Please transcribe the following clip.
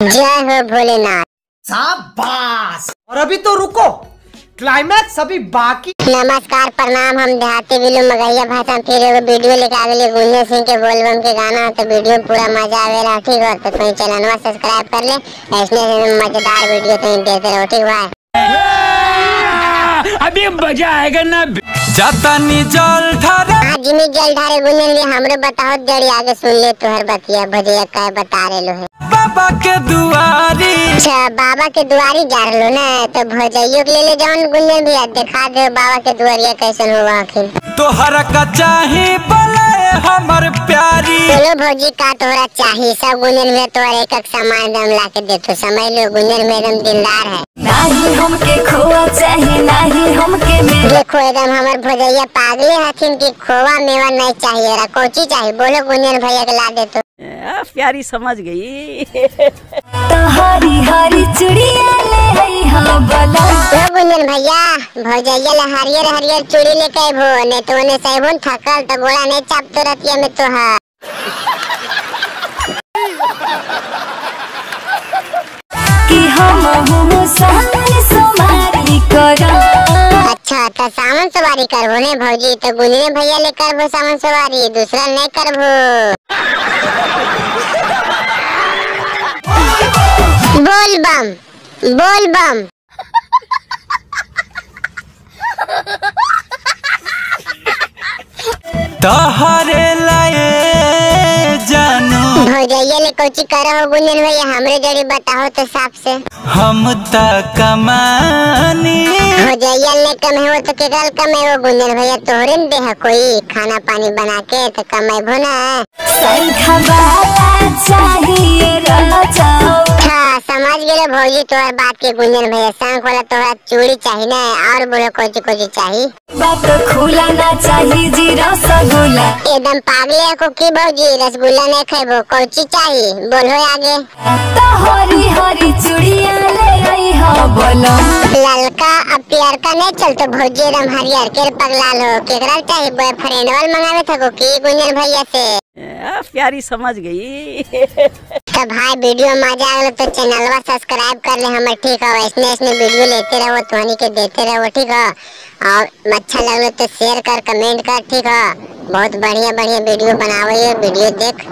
जय हो भोलेनाथ। शाबाश। और अभी तो रुको, क्लाइमैक्स अभी बाकी। नमस्कार प्रणाम, हम देहाती बिलू मगहिया भाषा में फिर एगो वीडियो लेके आ गेली गुंजन सिंह के बोलबम के गाना, तो वीडियो में पूरा मजा आवेला। ठीक हो तो तुम चैनलवा सब्सक्राइब कर ले, ऐसने मजेदार वीडियो तुम देते रहो। ठीक भाई, अभी मजा आएगा ना। जाता नी जल धारे आज में जल धारे गुंजन भी हमरे बताओ जड़ी आगे सुन ले तोहर बतिया भजिया का बता रहे लो है। बाबा के दुआरी। अच्छा बाबा के दुआरी जा रहे ना, तो भजइयो के ले ले जाऊन गुंजन भैया, दिखा दे बाबा के दुआरिया कैसन हुआ आखिर। तोहरा का चाही बोले हमर प्यारी। बोलो भौजी का तोहरा चाही, सब गुंजन भैया तोहरा एक एक सामान दम ला के दे तो समझ लो गुंजन भैया एकदम दिलदार है। नाही हमके खोआ चाही नाही हमके मेवा। देखो एकदम हमर भजइया पागले हथिन की खोआ मेवा नहीं चाहिए, कोची चाहिए बोलो गुंजन भैया के ला दे तो। प्यारी समझ गई। हरी हरी चूड़िया ले आई हाँ बला। ओ गुंजन भैया भौजैया ले हरियर हरियर चूड़ी लेके आइबो, नहीं तो ओने से आइबो थकल तो गोड़ा नहीं चाप तो रतिया में तो है। कि हम हूँ सावन सवारी करा। अच्छा तो सावन सवारी करबो ने भौजी, तो गुंजन भैया ले करबो सावन सवारी, दूसरा नहीं करबो। बोल बम बोल बम। तोहरे लाए जानू। भौजैया ले कोची करो हो गुंजन भैया, हमरे जड़ी बताओ तो साफ से। हम त कमानी। भौजैया ले कमे हो तो केकल कमे हो गुंजन भैया, तोहरे न देह कोई खाना पानी बना के तो कमेबो ना। शंखा वाला चाहिए राजा। समझ गेलो भौजी तोहर बात के गुंजन भैया, शंख वाला तोहरा चूड़ी चाहिए ना, और बोलो कोची कोची चाहिए। बात खुला ना चाहिए जी रसगुल्ला। एकदम पागले को की भौजी, रसगुल्ला नहीं खेबो, कोची चाहिए बोलो आगे। तो हरी हरी चूड़िया ले आई हाँ बोलो। ललका अब पियरका नहीं चलतो भौजी, एकदम हरियर के पगला लो, केकरा चाहिए बॉयफ्रेंड वाल मंगावे थको की गुंजन भैया से। प्यारी समझ गई। तो भाई वीडियो मजा आ गया तो चैनलवा सब्सक्राइब कर ले हमर। ठीक हो, ऐसने ऐसने वीडियो लेते रहो, तोहनी के देते रहो। ठीक हो, और अच्छा लगलो तो शेयर कर कमेंट कर। ठीक हो, बहुत बढ़िया बढ़िया वीडियो बनावे, वीडियो देख।